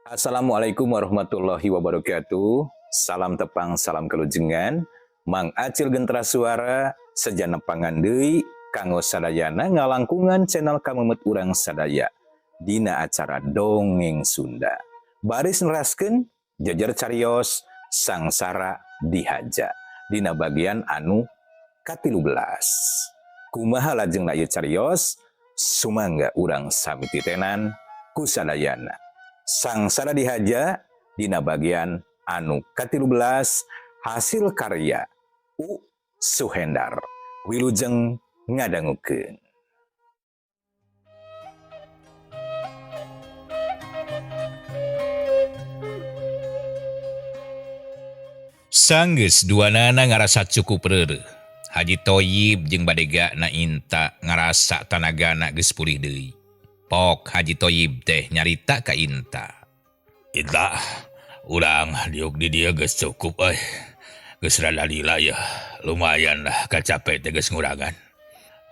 Assalamualaikum warahmatullahi wabarakatuh. Salam tepang, salam kelujengan. Mang Acil Gentra Suara seja nepangan deui kanggo sadayana ngalangkungan channel kamemet urang sadaya dina acara Dongeng Sunda. Baris neraskeun jejer carios Sangsara Dihaja dina bagian anu ka-13. Kumaha lajengna ieu carios? Sumangga urang sami titenan ku sadayana. Sangsara Dihaja dina bagian anu ka-13, hasil karya U Suhendar. Wilujeng ngadangukeun. Sanggeus duanana ngarasa cukup reureuh. Haji Toyib jeung badegana Inta ngarasa tanagana geus pulih deui. Pok Haji Toyib teh nyarita ka Inta. Inta, urang diuk di dieu geus cukup euy. Geus rada lila yeuh, lumayan lah kacape teh geus ngurangan.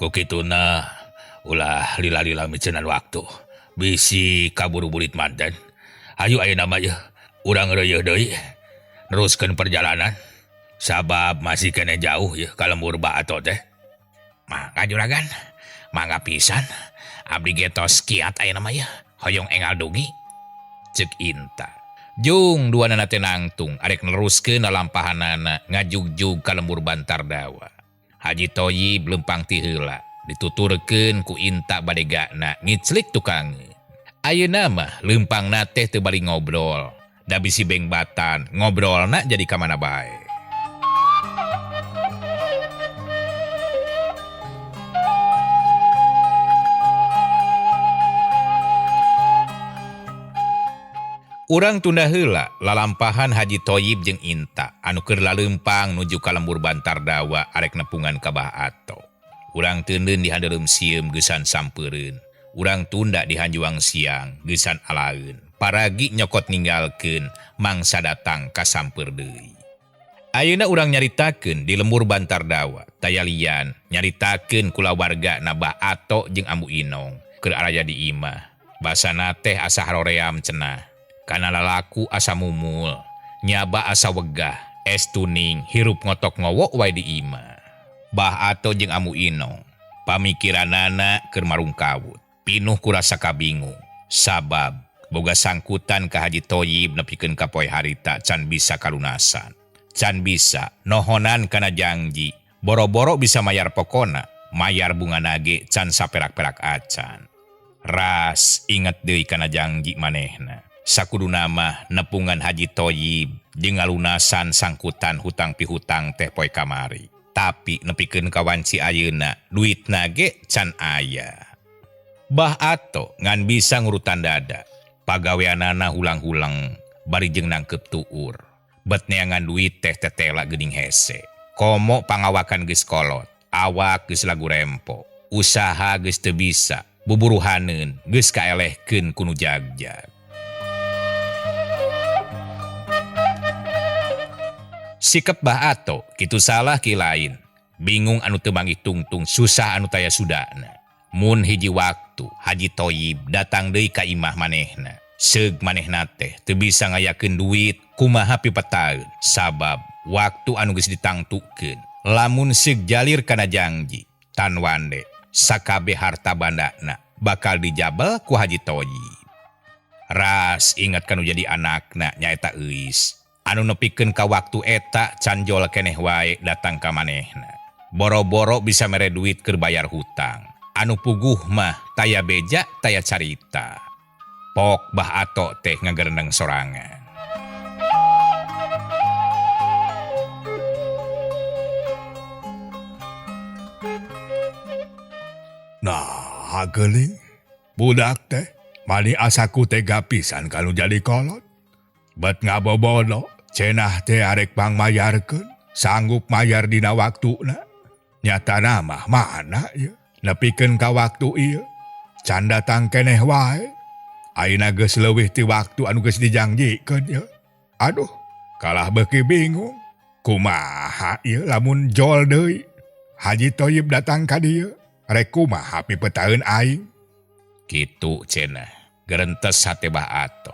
Ku kituna ulah lila-lila miceunan waktu. Bisi kaburu burit manten. Hayu ayeuna mah yeuh, urang reuyeih deui. Neruskeun perjalanan. Sabab masih keneh jauh yeuh ka lembur Baato teh. Mangga juragan, mangga pisan. Abdi ge tos kiat ayeuna mah yeuh, hoyong enggal dugi. Ceuk Inta. Jung duanana teh nangtung arek neruskeun lalampahanana ngajugjug ka lembur Bantar Dawa. Haji Toyib lempang ti heula dituturkeun ku Inta badegana ngiclik tukangeun. Ayeuna mah lempangna teh teu bari ngobrol. Da bisi bengbatan ngobrolna jadi ka mana bae. Urang tunda heula lalampahan Haji Toyib jeung Inta anu keur lalempang nuju ka lembur Bantar Dawa arek nepungan ka Bah Ato. Urang teuneun di handeuleum sieum geusan sampeureun. Urang tunda di hanjuang siang geusan alaeun. Paragi nyokot ninggalkeun mangsa datang ka sampeur deui. Ayeuna urang nyaritakeun di lembur Bantar Dawa, tayalian nyaritakeun kulawarga na Bah Ato jeung Ambu Inong keur araya di imah. Basana teh asa haroream cenah. Kana lalaku asa mumul, nyaba asa wegah, es tuning, hirup ngotok ngowok wae di imah. Bah Ato jeung Ambu Inong, pamikiranana keur marungkawut, pinuh ku rasa kabingung. Sabab boga sangkutan ka Haji Toyib nepikeun ka poe harita can bisa kalunasan. Can bisa nohonan kana janji, boro-boro bisa mayar pokona, mayar bunga nage can saperak-perak acan. Ras inget deui kana janji manehna. Sakuduna mah nepungan Haji Toyib jeung ngalunasan sangkutan hutang pihutang teh poe kamari. Tapi nepikeun ka wanci ayeuna duitna ge can aya. Bah Ato ngan bisa ngurutan dada. Pagaweanana hulang-hulang bari jeung nangkep tuur. Bet neangan duit teh tetela geuning hese. Komo pangawakan geus kolot, awak geus lagu rempo, usaha geus teu bisa, buburuhaneun geus kaelehkeun ku nu jagjag. Sikep Bah Ato kitu salah ki lain. Bingung anu teu manggih tungtung, susah anu taya sudana. Mun hiji waktu Haji Toyib datang deui ka imah manehna. Seug manehna teh teu bisa ngayakeun duit kumaha pipetaeun sabab waktu anu geus ditangtukeun. Lamun seug jalir kana janji tan wande sakabeh harta bandana bakal dijabel ku Haji Toyib. Ras ingat kanu jadi anakna nyaeta Euis. Anu nepikeun ka waktu eta canjol keneh wae datang ka manehna. Boro-boro bisa mere duit keur bayar hutang. Anu puguh mah taya beja taya carita. Pok Bah Ato teh ngagereneng sorangan. Nah, geuning budak teh mani asaku tega pisan kalau jadi kolot. Bet ngabobodo cenah teh arek pangmayarkeun, sanggup mayar dina waktuna. Nyatana mah mana ieu? Nepikeun ka waktu ieu. Can datang keneh wae. Ayeuna geus leuwih ti waktu anu geus dijangjikeun ieu. Aduh, kalah beuki bingung. Kumaha ieu lamun jol deui? Haji Toyib datang ka dieu, rek kumaha pipetaeun aing? Kitu cenah, gerentes hate Bah Ato.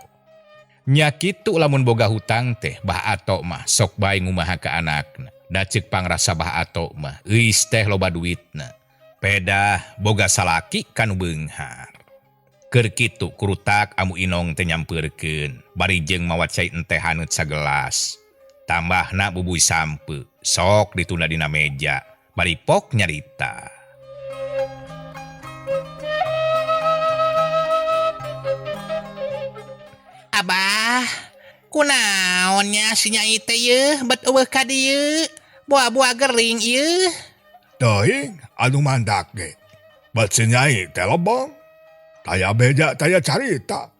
Nya kitu lamun boga hutang teh Bah Ato mah sok bae ngumaha ka anakna. Da ceuk pangrasa Bah Ato mah euis teh loba duitna. Pedah boga salaki kanu beunghar. Keur kitu kurutak Amu Inong teh nyampeurkeun bari jeung mawa cai enteh haneut sagelas. Tambahna bubuy sampeu sok ditunda dina meja bari pok nyarita. Abah, kunaonnya si Nyai teh yeuh bet eueuh ka dieu? Boa-boa gering ieu. Teuing anu mandak ge. Bet si Nyai teh lebong. Taya beja taya carita.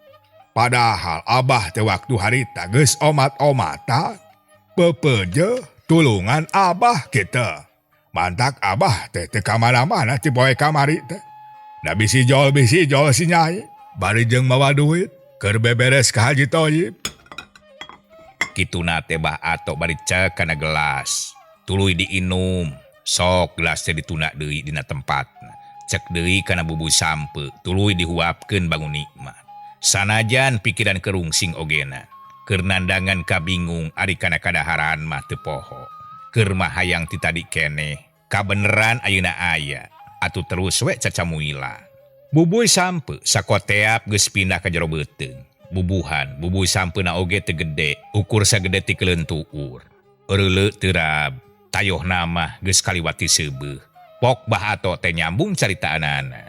Padahal abah teh waktu harita geus omat-omatan. Pepeje tulungan abah kita. Mantak abah teh teu ka mana-mana ti poe kamari teh. Da bisi jol si Nyai. Bari jeung mawa duit. Keur beberes ka Haji Toyib. Kituna teh Bah Ato bari cek kana gelas. Tuluy diinum. Sok gelas teh ditunda deui dina tempatna. Cek deui kana bubuy sampeu, tuluy dihuapkeun bangun nikmat. Sanajan pikiran kerungsing ogena. Keur nandangan kabingung ari kana kadaharan mah teu poho. Keur mah hayang ti tadi keneh, kabeneran ayeuna aya. Atuh terus we cacamuila. Bubuy sampeu sakoteap geus pindah ka jero beuteung. Bubuhan bubuy sampeuna oge teu gede, ukur sagede ti keleutuur. Eureuleu teu rab, tayohna mah geus kaliwati seubeuh. Pok Bah Ato teh nyambung caritaanana.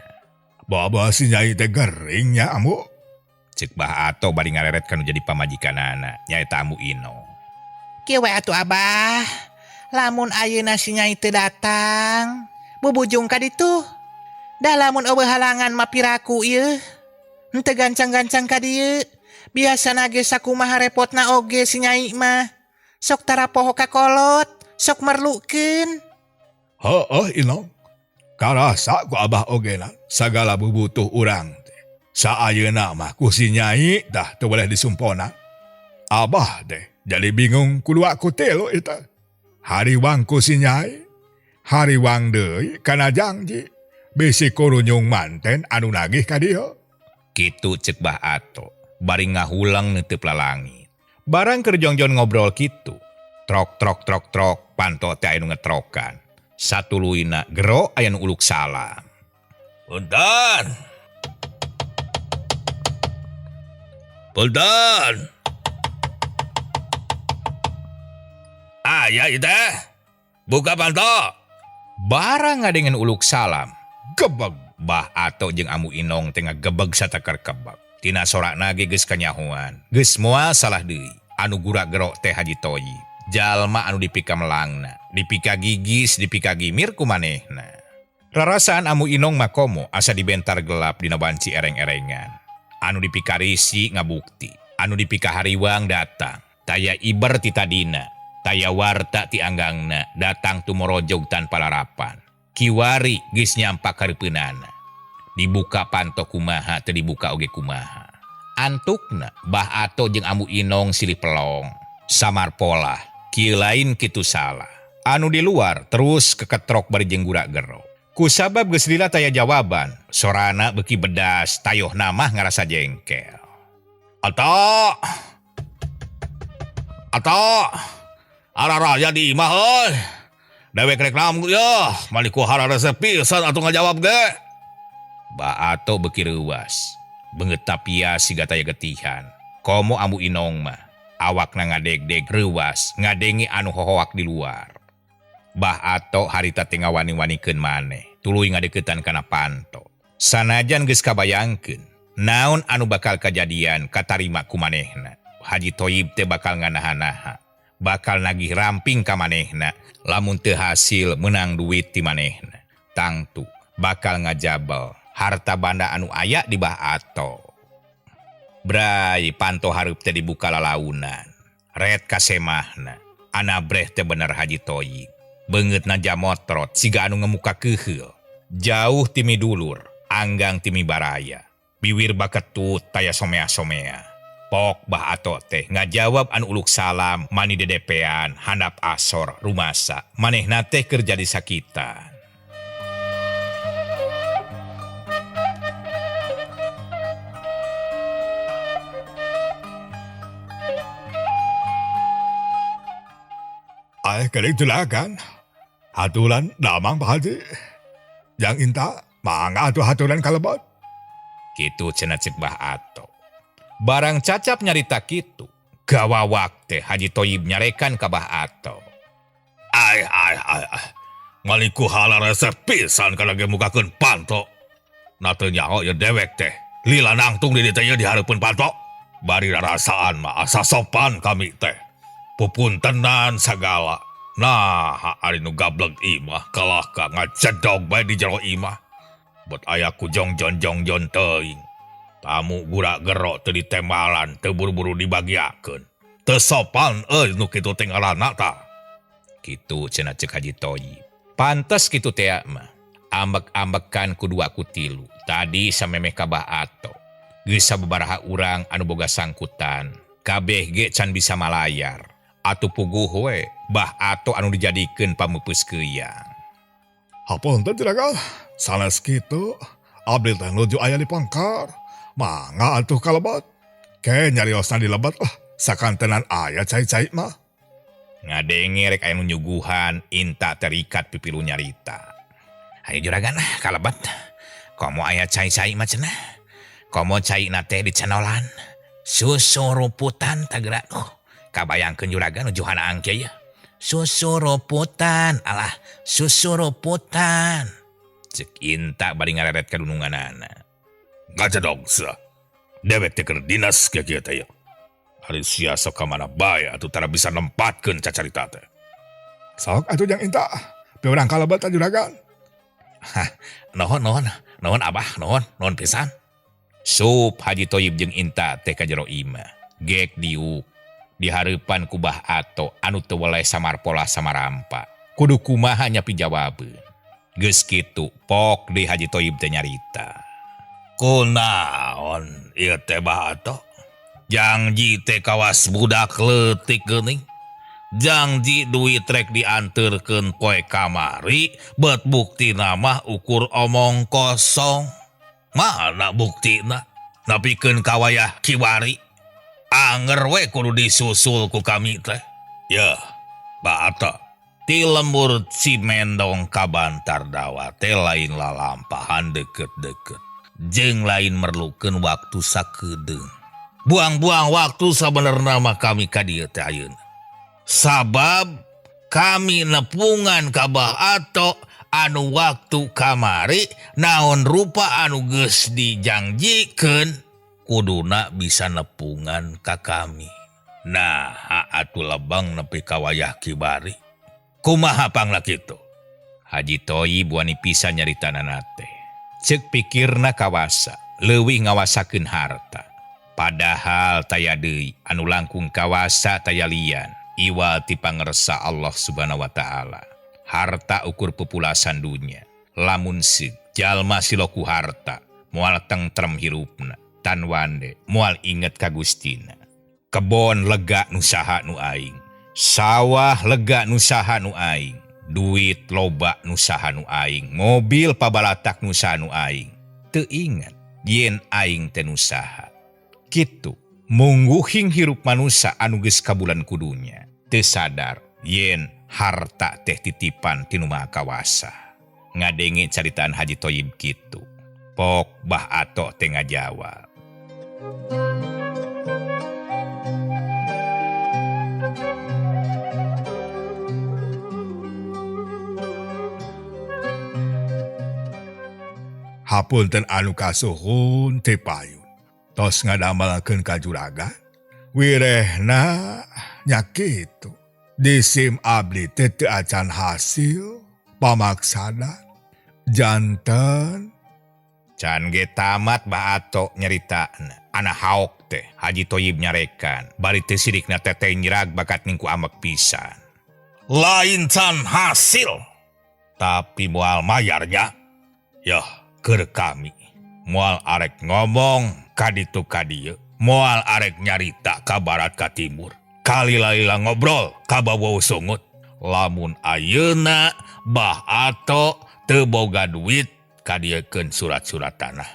Bawa si Nyai teh gering nya amu. Ceuk Bah Ato bari ngareret kanu jadi pamajikanana, nyaeta Amu Inong. Kieu we atuh Abah, lamun ayeuna si Nyai teu datang, bubujung ka ditu. Dah lamun eueuh halangan mah piraku ieu. Henteu gancang-gancang ka dieu. Biasana ge sakumaha repotna oge si Nyai mah. Sok tara poho ka kolot, sok merlukeun. Heueuh Inong. Karasa ku abah ogena sagala bubutuh urang teh. Saayeuna mah ku si Nyai tah teu boleh disumpona. Abah teh jadi bingung ku dua ku tilu eta. Hariwang ku si Nyai, hariwang deui kana jangji. Bisi kurunyung manten anu nagih ka dieu. Kitu ceuk Bah Ato, bari ngahulang neuteup lalangit. Barang keur jongjon ngobrol kitu, trok trok trok trok panto teh aya nu ngetrokan. Satuluyna gero aya nu uluk salam. Punten. Punten. Aya ieu teh. Buka panto. Barang ngadengen uluk salam. Gebeg Bah Ato jeung Amu Inong teh ngagebeg satakar kebeg. Tina sorakna ge geus kanyahoan. Geus moal salah deui. Anu gura-gero teh Haji Toyib. Jalma anu dipika melangna, dipika gigis, dipika gimir ku manehna. Rarasaan Amu Inong mah komo asa dibentar gelap dina banci ereng-erengan. Anu dipika risi ngabukti, anu dipika hariwang datang. Taya iber ti tadina, taya warta ti anggangna, datang tumorojog tanpa larapan. Kiwari geus nyampak kareupeunana. Dibuka panto kumaha teu dibuka oge kumaha. Antukna Bah Ato jeung Amu Inong silih pelong. Samar polah, kieu lain kitu salah. Anu di luar terus keketrok bari jeung gura-gero. Kusabab geus lila taya jawaban, sorana beuki bedas, tayohna mah ngarasa jengkel. Ato. Ato. Araraya di imah euy. Dewek rek naon yeuh, mani ku hararese pisan atuh ngajawab ge. Bah Ato beuki reuas. Beungeut tapia siga taya getihan. Komo Amu Inong mah awakna ngadegdeg reuas, ngadenge anu hohoak di luar. Bah Ato harita teh ngawani-wanikeun maneh, tuluy ngadeukeutan kana panto. Sanajan geus kabayangkeun, naon anu bakal kajadian katarima ku manehna. Haji Toyib teh bakal nganaha-naha, bakal nagih ramping ka manehna, lamun teu hasil menang duit ti manehna. Tangtu bakal ngajabel harta banda anu aya di Bah Ato. Bray panto hareup teh dibuka lalaunan. Red kasemahna, anabreh teh bener Haji Toyib. Beungeutna jamotrot siga anu ngemuka keuheul. Jauh timi dulur, anggang timi baraya. Biwir baketut taya somea-somea. Pok Bah Ato teh ngajawab anu uluk salam mani dedepean handap asor rumasa. Manehna teh keur jadi sakitan. Ay geuning juragan. Haturan damang Pak Haji. Yang inta mangga atuh haturan kalebet. Kitu cenah cek Bah Ato. Barang cacap nyarita kitu, gawawak teh Haji Toyib nyarekan ka Bah Ato. Ay ay ay ay. Maliku hala resep pisan kana ge mukakeun panto. Na teu nyaho ieu dewek teh. Lila nangtung di dieu teh di hareupeun panto. Bari rarasaan mah asa sopan kami teh. Pupuntenan sagala. Nah, ari nu gablek imah kalah ka ngajedog bae di jero imah. Bet aya ku jongjon jongjon teuing. Tamu gura gero teu ditembalan, teu buru-buru dibagiakeun. Teu sopan euy nu kitu teh ngaranna tah. Kitu cenah cek Haji Toyib. Pantes kitu teh mah. Ambek-ambekan ku dua ku tilu. Tadi samemeh ka Bah Ato. Geus sababaraha urang anu boga sangkutan. Kabeh ge can bisa malayar. Atuh puguh we Bah Ato anu dijadikeun pameupus keuyang. Hapunten juragan, sanes kitu abdi teh nuju aya di pangkar. Mangga atuh kalebet. Ke nyariosna di lebet lah, sakantenan aya cai-cai mah. Ngadenge rek aya nu nyuguhan, inta terikat pipilu nyarita. Hayu juragan lah kalebet. Komo aya cai-cai mah cenah. Komo caina teh dicenolan. Susu ruputan tagera. Kabayangkeun juragan nuju hana angke ya. Susu ruputan, alah susu ruputan. Cek inta bari ngareret ka dununganana. Ngajedog sia. Dewek teh keur dinas kieu-kieu teh ya. Ari sia sok ka mana bae atuh tara bisa nempatkeun cacarita teh. Sok atuh jang inta, pe urang kalebet tah juragan. Hah, nuhun nuhun, nuhun abah, nuhun, nuhun pisan. Sup Haji Toyib jeung inta teh ka jero imah. Gek diuk. Dihareupan ku Bah Ato anu teu weleh samarpola samarampa. Kudu kumaha nya pijawabeun. Geus kitu pok deui Haji Toyib teh nyarita. Kunaon ieu teh Bah Ato? Jangji teh kawas budak leutik geuning. Jangji duit rek dianterkeun poe kamari, bet buktina mah ukur omong kosong. Mana buktina? Nepikeun ka wayah kiwari. Anger we kudu disusul ku kami teh. Yeuh, Bah Ato. Ti lembur Cimendong ka Bantardawa teh lain lalampahan deket-deket. Jeung lain merlukeun waktu sakedeung. Buang-buang waktu sabenerna mah kami ka dieu teh ayeuna. Sabab kami nepungan ka Bah Ato anu waktu kamari naon rupa anu geus dijangjikeun kuduna bisa nepungan ka kami. Nah, atuh lebang nepi ka wayah kibari. Kumaha pangna kitu? Haji Toyib wani pisan nyaritanana teh. Ceuk pikirna kawasa, leuwih ngawasakeun harta. Padahal taya deui anu langkung kawasa taya lian. Iwal ti pangersa Allah Subhanahu wa taala. Harta ukur pepulasan dunya. Lamun seug jalma siloku harta, moal tentrem hirupna. Tan wande moal inget ka Gustina. Kebon lega nu saha nu aing, sawah lega nu saha nu aing, duit loba nu saha nu aing, mobil pabalatak nu saha nu aing. Teu inget yen aing teh nu saha. Kitu mungguhing hirup manusa anu geus kabulan kudunya. Teu sadar yen harta teh titipan ti nu Maha Kawasa. Ngadenge caritaan Haji Toyib kitu. Pok Bah Ato teh ngajawab. Hapunten anu kasuhun teh payun. Tos ngadamelkeun ka juragan. Wirehna nya kitu. Disim abdi teh teu acan hasil pamaksana janten. Can ge tamat Bah Ato nyaritaan. Ana haok teh Haji Toyib nyarekan. Bari teu sirikna teteh nyirag bakat ningku amek pisan. Lain can hasil tapi moal mayarnya. Yah keur kami moal arek ngomong ka ditu ka dieu, moal arek nyarita ka barat ka timur. Kali lalila ngobrol ka bawa sungut. Lamun ayeuna Bah Ato teu boga duit kadiekeun surat-surat tanah.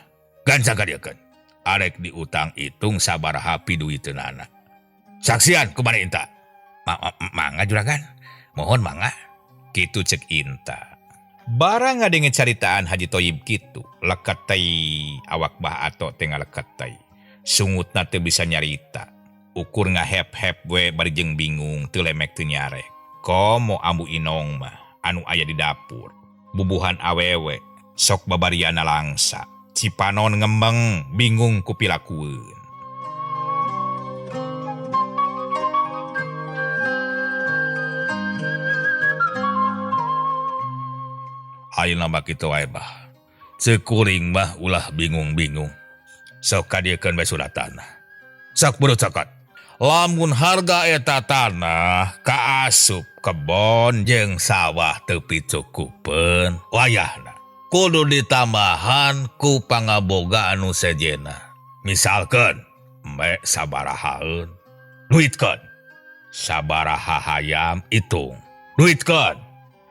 Gancang kadiekeun. Arek diutang hitung sabaraha piduiteunana. Saksian kumaha inta? Mangga juragan. Mohon mangga. Kitu cek Inta. Barang ngadenge caritaan Haji Toyib kitu, leket tai awak Bah Ato teh ngaleket tai. Sungutna teu bisa nyarita. Ukur ngahep-hep we bari jeung bingung teu lemek teu nyarek. Komo Ambu Inong mah anu aya di dapur. Bubuhan awewe sok babariana langsa. Cipanon ngembeng bingung ku pilakueun. Ayeuna mah kitu wae bah. Ceuk kuring mah ulah bingung-bingung. Sok kadiekeun bae surat tanah. Sok buru cokot. Lamun harga eta tanah kaasup kebon jeung sawah teu picukupeun wayahna kudu ditambahan ku pangaboga anu sejenna. Misalkeun embe sabarahaeun duitkeun, sabaraha hayam itung duitkeun,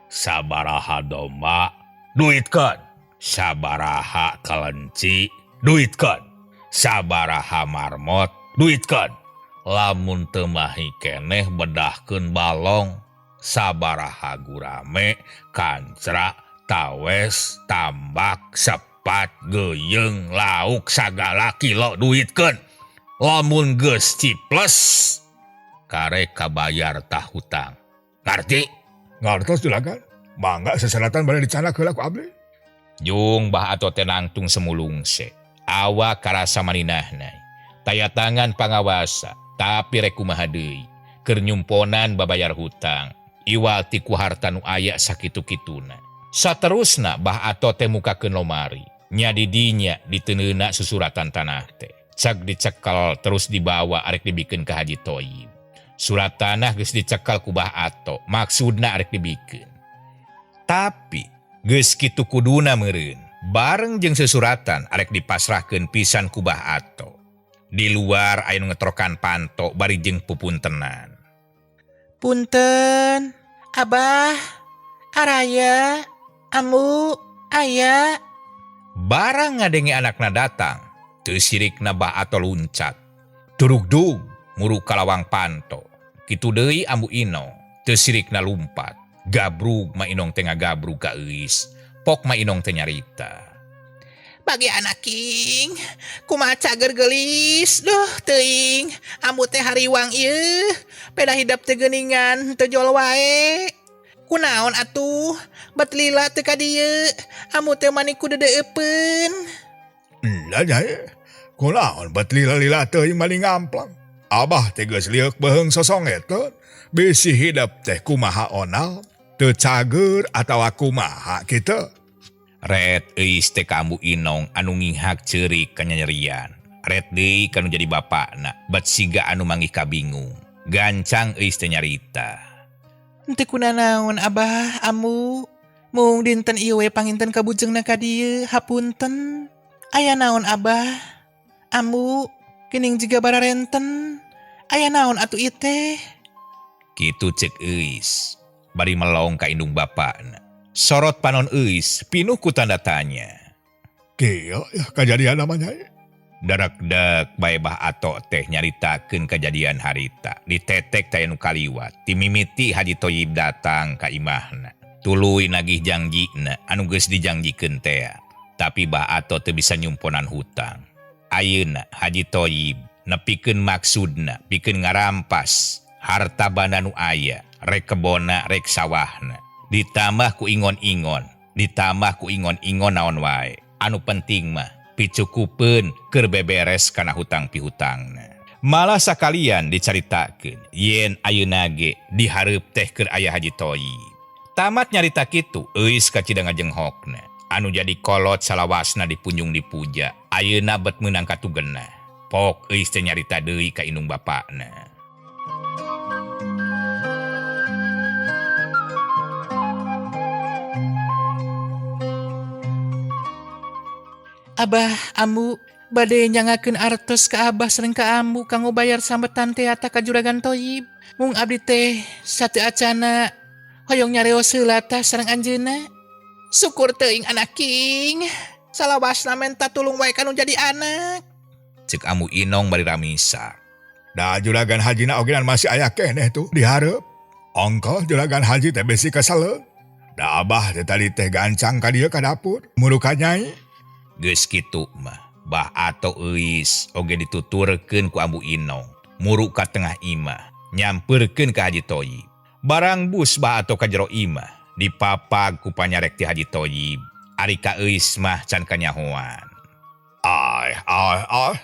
sabaraha domba duitkeun, sabaraha kelenci duitkeun, sabaraha marmot duitkeun. Lamun teu mahi keneh bedahkeun balong, sabaraha gurame, kancra, tawes, tambak, sepat, geuyeung, lauk sagala kilo duitkeun. Lamun geus ciples karek kabayar tah hutang. Ngarti? Ngartos juragan. Mangga seseratan bade dicanak heula ku abdi. Jung Bah Ato teh nangtung semulungse. Awak karasa maninahna. Taya tangan pangawasa, tapi rek kumaha deui. Keur nyumponan babayar hutang. Iwal ti ku harta nu aya sakitu-kituna. Saterusna Bah Ato teh mukakeun lomari. Nya di dinya diteuneuна susuratan tanah teh. Cag dicekel terus dibawa arek dibikeun ka Haji Toyib. Surat tanah geus dicekel ku Bah Ato, maksudna arek dibikeun. Tapi geus kitu kuduna meureun. Bareng jeung susuratan arek dipasrahkeun pisan ku Bah Ato. Di luar aya nu ngetrokan panto bari jeung pupuntenan. Punten, Abah, Araya, Ambu, Aya. Barang ngadenge anakna datang, teu sirikna Bah Ato luncat. Durugdug muru kalawang panto. Kitu deui Ambu Inong, teu sirikna lumpat. Gabrug Ma Inong teh ngagabrug ka Euis. Pok Ma Inong teh nyarita. Bagi anak king, kumaha cager geulis, duh teuing, ambu teh hariwang ieu, peda hidep teh geuningan teu jol wae. Kunaon atuh, bet lila teu ka dieu, ambu teh mani ku dedeupeun. Lah jae, kunaon bet lila-lila teuing mani ngamplang. Abah teh geus lieuk beuheung sosongeteun, bisi hidep teh kumaha onal, teu cager atawa kumaha kitu. Red Euis teh ka Ambu Inong anu ngihak ceurik kanyanyerian. Red deui kanu jadi bapakna, bet siga anu manggih kabingung. Gancang Euis teh nyarita. Henteu kunanaon Abah, Ambu. Mung dinten ieu we panginten kabujengna ka dieu, hapunten. Aya naon Abah? Ambu, geuning jiga bararenten. Aya naon atuh ieu teh? Kitu ceuk Euis, bari melong ka indung bapakna. Sorot panon Euis pinuh ku tanda tanya. Kieu ya kajadian namanya. Darak-dak bae Bah Ato teh nyaritakeun kajadian harita. Ditetek teh nu kaliwat. Timimiti Haji Toyib datang ka imahna. Tuluy nagih jangjina anu geus dijangjikeun teh. Tapi Bah Ato teu bisa nyumponan hutang. Ayeuna Haji Toyib nepikeun maksudna, pikeun ngarampas harta banda nu aya, rek kebonna rek sawahna. Ditambah ku ingon-ingon, ditambah ku ingon-ingon naon wae. Anu penting mah picukupeun keur beberes kana hutang pihutangna. Malah sakalian dicaritakeun yen ayeuna ge dihareup teh keur aya Haji Toyib. Tamat nyarita kitu, Euis kacida ngajenghokna. Anu jadi kolot salawasna dipunjung dipuja, ayeuna bet meunang katugena. Pok Euis teh nyarita deui ka indung bapakna. Abah, Ambu, bade nyangakeun artos ka Abah sareng ka Ambu kanggo bayar sambetan teata ka Juragan Toyib. Mung abdi teh sateu acana hoyong nyareos heula tah sareng anjeunna. Syukur teuing anak king. Salawasna menta tulung wae kanu jadi anak. Ceuk Ambu Inong bari ramisa. Da Juragan Hajina ogenan masih aya keneh tuh dihareup. Ongkoh juragan haji teh bisi kesel. Da abah teh tadi teh gancang ka dieu ka dapur muru ka nyai. Geus kitu mah Bah Ato Euis oge dituturkeun ku Ambu Inong muru ka tengah imah nyamperkeun ka Haji Toyib. Barang bus Bah Ato ka jero imah dipapag ku panyarek ti Haji Toyib. Ari ka Euis mah can kanyahoan. Ai ai ai.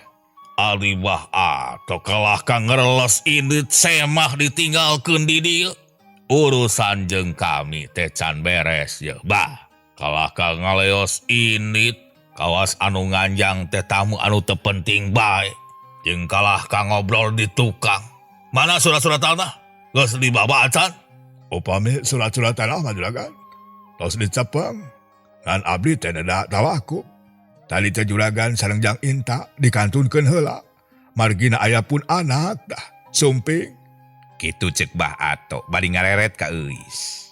Ari Bah Ato kalah ka ngereles indit semah ditinggalkeun di dieu. Urusan jeung kami teh can beres ye. Bah, kalah ka ngaleos indit kawas anu nganjang teh tamu anu teu penting bae. Jeung kalah ka ngobrol di tukang. Mana surat-surat tanah? Geus dibawa acan? Upami surat-surat tanah mah juragan. Tos dicepeng. Ngan abdi teh da tawaku. Tadi teh juragan sareng Jang Inta dikantunkeun heula. Margina aya pun anak dah sumping. Kitu cek Bah Ato bari ngareret ka Euis.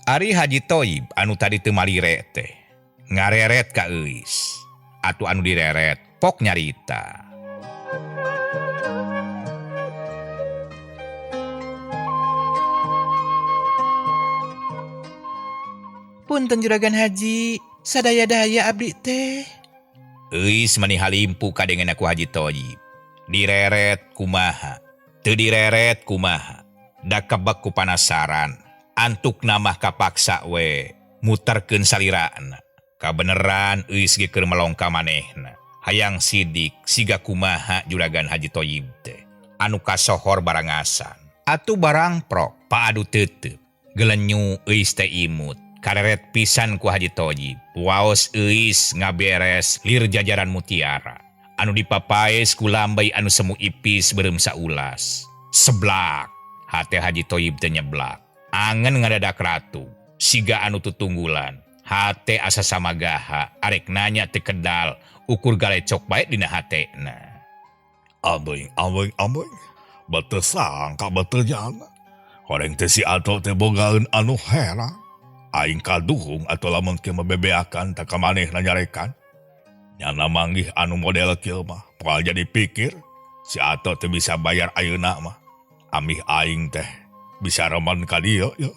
Ari Haji Toyib anu tadi teu malire teh ngareret ka Euis. Atuh anu direret pok nyarita. Punten juragan haji, sadaya-daya abdi teh. Euis mani halimpu kadengen ku Haji Toyib. Direret kumaha, teu direret kumaha. Da kebek ku panasaran, antuk namah kapaksa we muterkeun salirana. Kabeneran Euis ge keur melong ka manehna. Hayang sidik siga kumaha juragan Haji Toyib teh. Anu kasohor barangasan. Atuh barang prok paadu teuteuk. Gelenyu Euis teh imut. Kareret pisan ku Haji Toyib. Waos Euis ngaberes lir jajaran mutiara. Anu dipapaes ku lambai anu semu ipis beureum saulas. Seblak. Hate Haji Toyib teh nyeblak. Angen ngadadak ratu. Siga anu tutunggulan. Hate asa samagaha. Arek nanya teu kedal. Ukur galecok bae dina hatena. Ambeuing ambeuing ambeuing. Beteu sangka beteu jana. Horeng teh si Ato teh bogaeun anu herang. Aing kaduhung atau lamun kieu mah bebeakan tak ka manehna nyarekan. Nyana manggih anu model kieu mah moal jadi pikir si Ato teh bisa bayar ayeuna mah. Amih aing teh bisa remen ka dieu ye.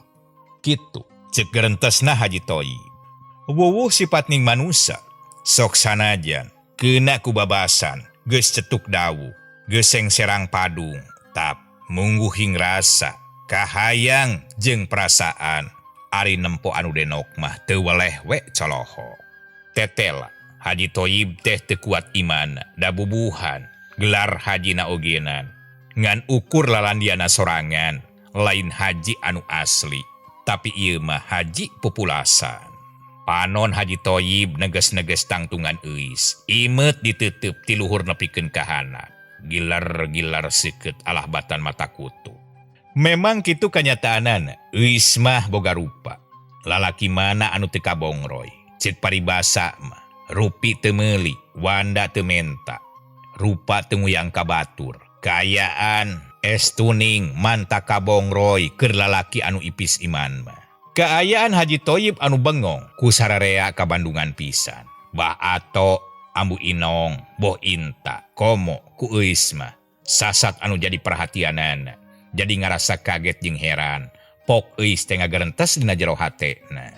Kitu cek gerentesna Haji Toyib. Wuwuh sifat ning manusa sok sanajan keuna ku babasan geus cetuk dawu geus sengserang padung tap mungguhing rasa kahayang jeung perasaan. Ari nempo anu denok mah teu weleh we coloho. Tetela Haji Toyib teh teu kuat iman da bubuhan gelar hajina ogenan. Ngan ukur lalandiana sorangan lain haji anu asli tapi ieu mah haji populasan. Panon Haji Toyib neges-neges tangtungan Euis. Imet ditutup ti luhur nepikeun ka handap. Gilar-gilar seukeut alah batan mata kutu. Memang kitu kanyataanana, Euis mah boga rupa. Lalaki mana anu teu kabongroy. Ceuk paribasa mah, rupi teu meuli, wanda teu menta. Rupa teu nguyang ka batur. Kaayaan es tuning manta kabongroy keur lalaki anu ipis iman mah. Kaayaan Haji Toyib anu bengong ku sararea ka Bandungan pisan. Bah Ato, Ambu Inong, Boh Inta, komo ku Euis mah. Sasat anu jadi perhatianana. Jadi ngarasa kaget jeung heran. Pok Euis teh ngagerentes dina jero hatena.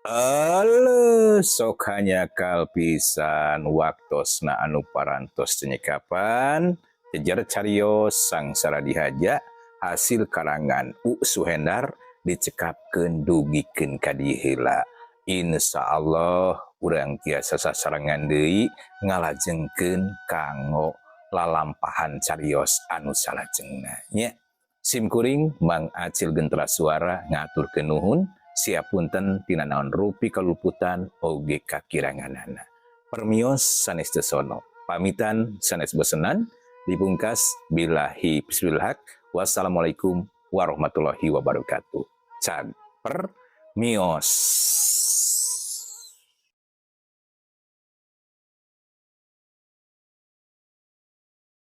Aleuh sok hanyakal pisan waktosna anu parantos nyekapan jejer carios sangsara dihaja hasil karangan U Suhendar dicekapkeun dugikeun ka dieu heula. Insyaallah urang tiasa sasarengan deui ngalajengkeun kanggo lalampahan carios anu salajengna nya. Sim kuring Mang Acil Gentra Suara ngaturkeun nuhun. Siap punten tina naon rupi kaluputan oge kakiranganana. Permios sanes tesono. Pamitan sanes bosenan dipungkas billahi bismillah. Wassalamualaikum warahmatullahi wabarakatuh. Cag permios.